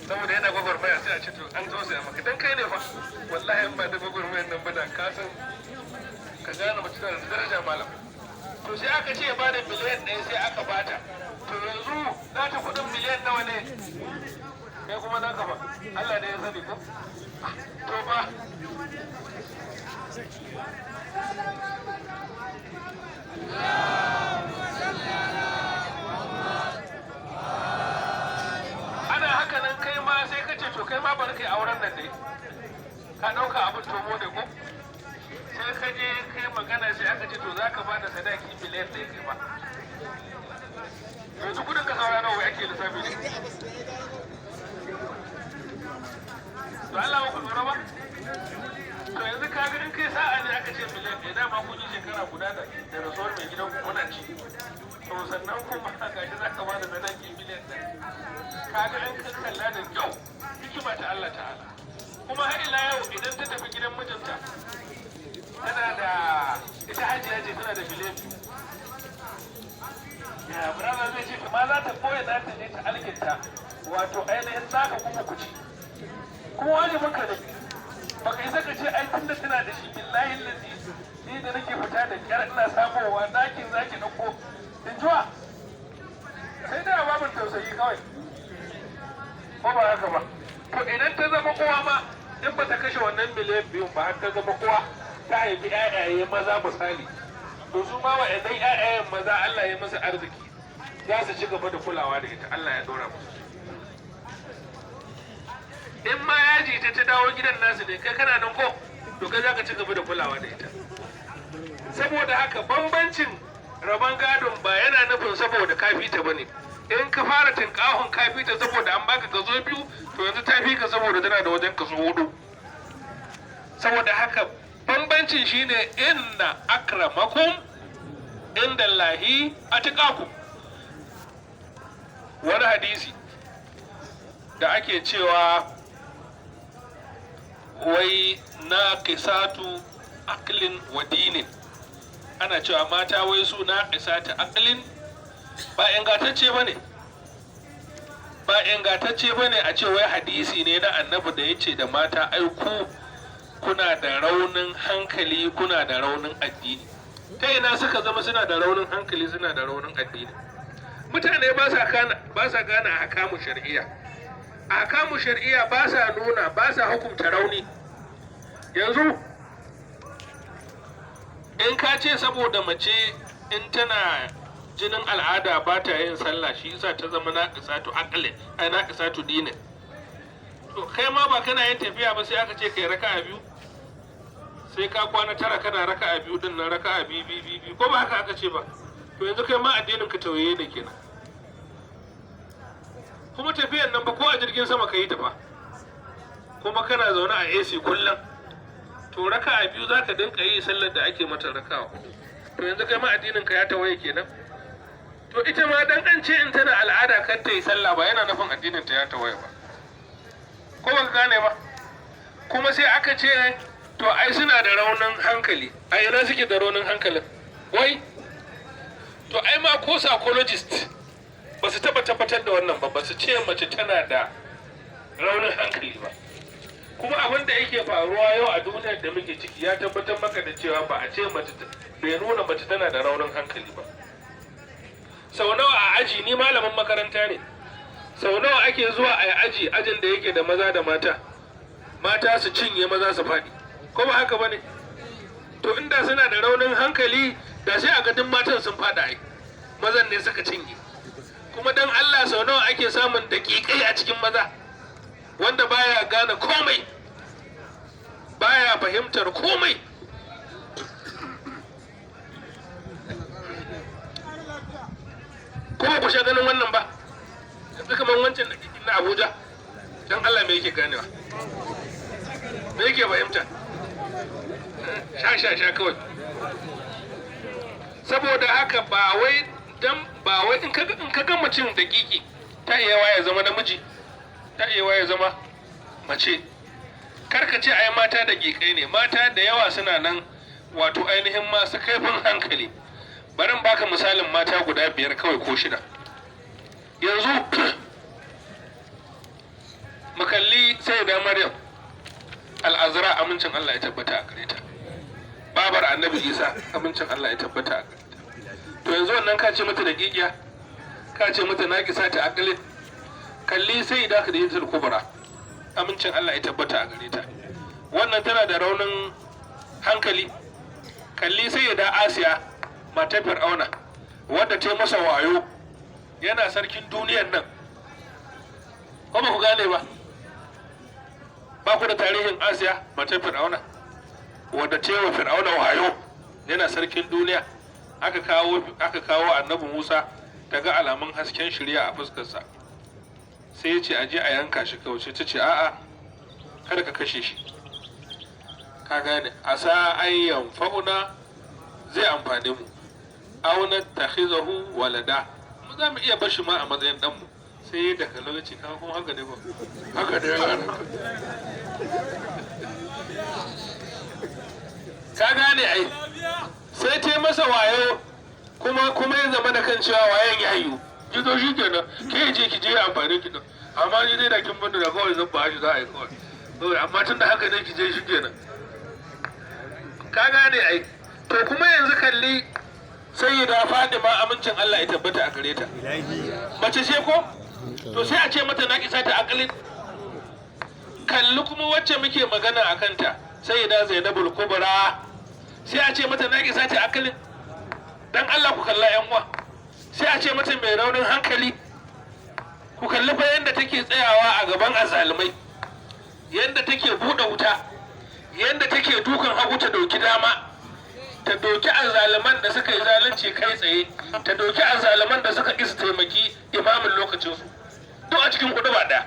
Saboda yana gwagwarmaya, sai a ce to an tausaya maka dan kai ne fa. Wallahi in ba da gwagwarmayar nan ba da ka san ka gane mace tana da daraja, malam. To sai aka ce ya bada miliyan 1, sai aka bata. To yanzu za ta kuɗin miliyan nawa ne? Kai kuma naka ba Allah ne ya sani ko? To ba ana haka nan, kai ma sai ka ce to kai ma bari kai auren nan dai, ka ɗauka abin tomo ne ko? Sai ka je kai magana, sai aka ce to za ka bada sadaki miliyan 1 kai ma. Yanzu kudin ka saura nawa ake lissafi ne? To Allah ba ku lura ba. To yanzu ka ga in kai sa'a ne aka ce miliyan 1, dama kun yi shekara guda da rasuwar mai gidan ku kuna ci. To sannan kuma gashi za ka bada sadaki miliyan 1. Ka ga in ka kalla da kyau, hikima ta Allah ta'ala. Kuma har ila yau idan ta tafi gidan mijinta, tana da ita hajiya ce, tana da miliyan 2. Ya brother zai ce ma za ta koya za ta je ta alkinta, wato ainihin naka kuma ku ci. Kuma wajibin ka ne, baka isa ka ce ai tunda tana da shi, billahi lazi ni da nake fita da kyar ina samowa dakin zaki dauko in jiwa. Sai dai a babin tausayi kawai, ko ba haka ba? To idan ta zama uwa ma, in ba ta kashe wannan miliyan 2n ba har ta zama uwa, ta haifi 'ya'yaye maza misali, to su ma wa'annan 'ya'yayen maza Allah ya musu arziki, za su ci gaba da kulawa da ita, Allah ya dora musu. In ma yaji ta ta dawo gidan nasu ne, kai kana nan ko, to kai za ka ci gaba da kulawa da ita. Saboda haka bambancin rabon gadon ba yana nufin saboda ka fita bane. In ka fara tinkahon ka fita saboda an baka kaso biyu, to yanzu ta fi ka saboda tana da wajen kaso hudu. Saboda haka bambancin shine inna akramakum indallahi atqakum. Wani hadisi da ake cewa wai na qisatu aqlin wa dinin, ana cewa mata wai su na qisatu aqlin, ba ingantacce bane, ba ingantacce bane. A ce wai hadisi ne na Annabi da yace da mata ai ku kuna da raunin hankali, kuna da raunin addini. Ta ina suka zama suna da raunin hankali, suna da raunin addini? Mutane ba sa gane ahkamu shar'iyya. Ahkamu shar'iyya ba sa nuna, ba sa hukunta rauni. Yanzu in ka ce saboda mace in tana jinin al'ada ba ta yin sallah, shi yasa ta zama naqisatu aqlin, ai naqisatu dinin, to kai ma ba kana yin tafiya ba, sai aka ce kai raka'a 2, sai ka kwana 9 kana raka'a 2 din nan, raka'a biyu biyu biyu biyu, ko ba haka aka ce ba? To yanzu kai ma addinin ka tauye ne kenan. Kuma tafiyan nan ba ko a jirgin sama ka yi ta fa, kuma kana zaune a AC kullum, to raka'a 2 za ka dinka yi sallar da ake mata raka'a 4. To yanzu kai ma addinin ka ya tawaye kenan. To ita ma dan an ce in tana al'ada kar ta yi sallah, ba yana nufin addinin ta ya tawaye ba, ko ba ka gane ba? Kuma sai aka ce to ai suna da raunin hankali. A ina suke da raunin hankalin wai? To ai ma ko psychologist ba su taba tabbatar da wannan ba, ba su ce mace tana da raunin hankali ba. Kuma abin da yake faruwa yau a duniyar da muke ciki ya tabbatar maka da cewa ba a ce mace, bai nuna mace tana da raunin hankali ba. Sau nawa a aji, ni malamin makaranta ne, sau nawa ake zuwa a yi aji, ajin da yake da maza da mata, mata su cinye, maza su faɗi, ko ba haka ba ne? To inda suna da raunin hankali, da sai a ga duk matan sun faɗa, ai mazan ne suka cinye. Kuma dan Allah, sau nawa ake samun daƙiƙai a cikin maza wanda baya gane komai, baya fahimtar komai? Ko ba ku sha ganin wannan ba? Yanzu kamar wancan daƙiƙin na Abuja, dan Allah me yake ganewa? Me yake fahimta? Sha sha sha kawai. Saboda haka ba wai dan ba wai in ka ga mutum daƙiƙi, ta iya ya zama namiji, ta iya ya zama mace. Karka ce ai mata daƙiƙai ne. Mata da yawa suna nan wato ainihin masu kaifin hankali. Bari in baka misalin mata guda 5 kawai ko 6. Yanzu da Maryam Al'azra, amincin Allah ya tabbata a gare ta, babar Annabi Isa, amincin Allah ya tabbata a gare ta. To yanzu wannan ka ce mata da gigiya, ka ce mata naƙisa ta aqlin? Kalli sai da Khadijatul Kubra, amincin Allah ya tabbata a gare ta, wannan tana da raunin hankali? Kalli sai da Asiya, matar Fir'auna, wadda ta yi masa wayo yana sarkin duniyar nan. Ko ba ku gane ba? Ba ku da tarihin Asiya matar Fir'auna, wadda ta yi wa Fir'auna wayo yana sarkin duniya? Aka kawo Annabi Musa, ta ga alamun hasken shirya a fuskarsa, sai ya ce a je a yanka shi kawai. Sai ta ce, "A'a, kada ka kashe shi." Ka gane, "عسى أن ينفعنا", zai amfane mu, "أو نتخذه ولدا", mu za mu iya bashi ma a matsayin ɗanmu. Sai da kallo ya ce, "Kawo kuma haka ne ba haka ne." Ka gane ai, sai ta masa wayo kuma ya zama da kan cewa wayan ya yiwu. Ki zo shi kenan, ke je ki je amfani ki din, amma ni dai da kin bani da kawai zan ba shi za a yi kawai, amma tun da haka ne ki je shi kenan. Ka gane ai. To kuma yanzu kalli Sayyida Fadima, amincin Allah ya tabbata a gare ta, mace ce ko? To sai a ce mata naƙisa ta aqlin? Kalli kuma wacce muke magana a kanta, Sayyida Zainabul Kubra, sai a ce mata naƙisa ta aqlin? Dan Allah ku kalla, yan uwa, sai a ce mata mai raunin hankali? Ku kalli fa yadda take tsayawa a gaban azalumai, yadda take buɗe wuta, yadda take dukan hagu ta doki dama, ta doki azaluman da suka yi zalunci kai tsaye, ta doki azaluman da suka isa taimaki imamin lokacinsu, duk a cikin hudu ba ɗaya.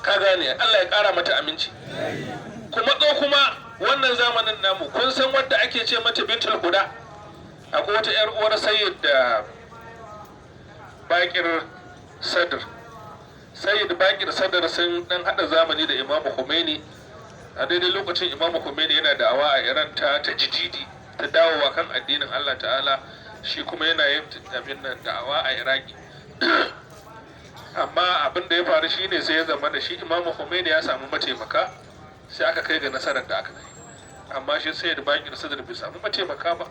Ka gane? Allah ya ƙara mata aminci. Kuma ɗau kuma wannan zamanin namu, kun san wadda ake ce mata Bintul Huda? Akwai wata 'yar uwar Sayyid da Bakir Sadr. Sayyid Bakir Sadr sun dan hada zamani da Imamu Khomeini a daidai lokacin Imamu Khomeini yana da'awa a Iran ta tajdidi, ta dawowa kan addinin Allah ta'ala, shi kuma yana yin abin nan da'awa a Iraki. Amma abin da ya faru shine sai ya zama da shi Imamu Khomeini ya samu mataimaka, sai aka kai ga nasarar da aka kai, amma shi Sayyid Bakir Sadr bai samu mataimaka ba.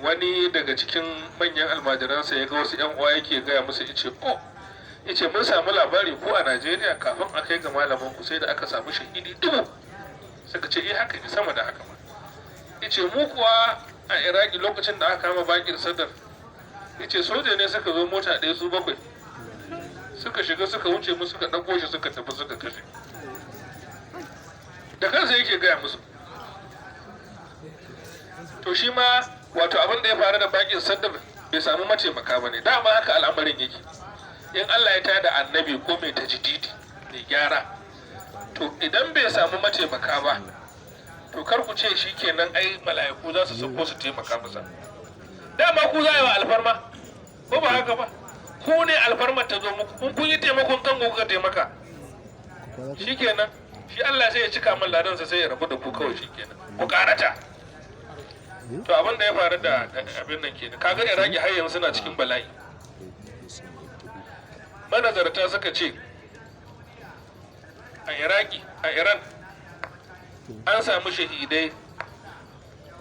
Wani daga cikin manyan almajiransa ya ga wasu yan uwa, yake gaya musu, ice, "Oh," yace, "mun samu labari ko a Najeriya kafin a kai ga malamin ku sai da aka samu shahidi 1000." Suka ce, "Eh, haka ne, sama da haka ma." Yace, "Mu kuwa a Iraki, lokacin da aka kama Bakir Sadar," yace, "soja ne suka zo mota ɗaya su bakwai, suka shiga suka wuce mu, suka ɗauko shi suka tafi suka kashe." Da kansa yake gaya musu. To shi ma wato abin da ya faru da Bakin Sadar, bai samu mataimaka ba ne. Dama haka al'amarin yake. In Allah ya tada annabi ko mai tajdidi, mai gyara, to idan bai samu mataimaka ba, to kar ku ce shi kenan ai mala'iku za su sauko su taimaka masa. Dama ku za a yi wa alfarma, ko ba haka ba? Ku ne alfarmar ta zo muku. In kun yi taimakon kan kuka taimaka, shikenan shi Allah sai ya cika min ladansa, sai ya rabu da ku kawai, shikenan ku karata. To abin da ya faru da abin nan kenan. Kaga Iraki har yanzu suna cikin bala'i. Manazarta suka ce a Iraki, a Iran, an samu shahidai,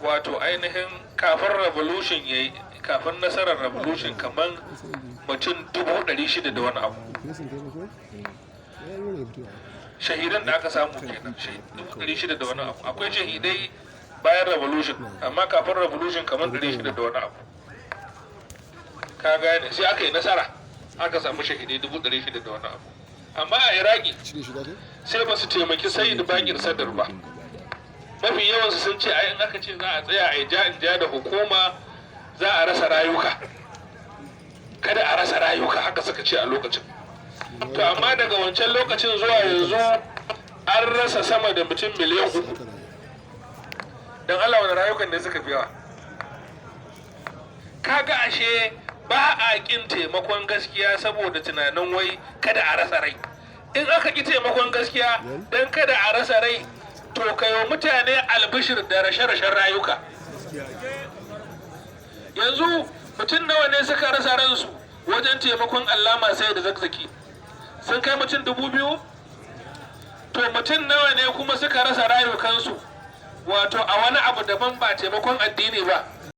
wato ainihin kafin revolution ya yi, kafin nasarar revolution, kamar mutum 600,000 da wani abu. Shahidan da aka samu kenan 600,000 da wani abu. Akwai shahidai bayan revolution, amma kafin revolution kamar 600 da wani abu. Ka gane? Sai aka yi nasara, aka samu shahidai 600,000 da wani abu. Amma a Iraki sai ba su taimaki Sayyid Bakir Sadar ba. Mafi yawansu sun ce ai in aka ce za a tsaya a yi ja in ja da hukuma, za a rasa rayuka, kada a rasa rayuka, haka suka ce a lokacin. To amma daga wancan lokacin zuwa yanzu an rasa sama da mutum 3 miliyan. Don Allah, wani rayukan ne suka fi yawa? Kaga ashe ba a kin taimakon gaskiya saboda tunanin wai kada a rasa rai. In aka ki taimakon gaskiya don kada a rasa rai, to kayo mutane albishir da rashe-rashen rayuka. Yanzu mutum nawa ne suka rasa ransu wajen taimakon Allama Sai da Zakzaki? Sun kai mutum 2000? To mutum nawa ne kuma suka rasa rayukansu, wato a wani abu daban ba taimakon addini ba?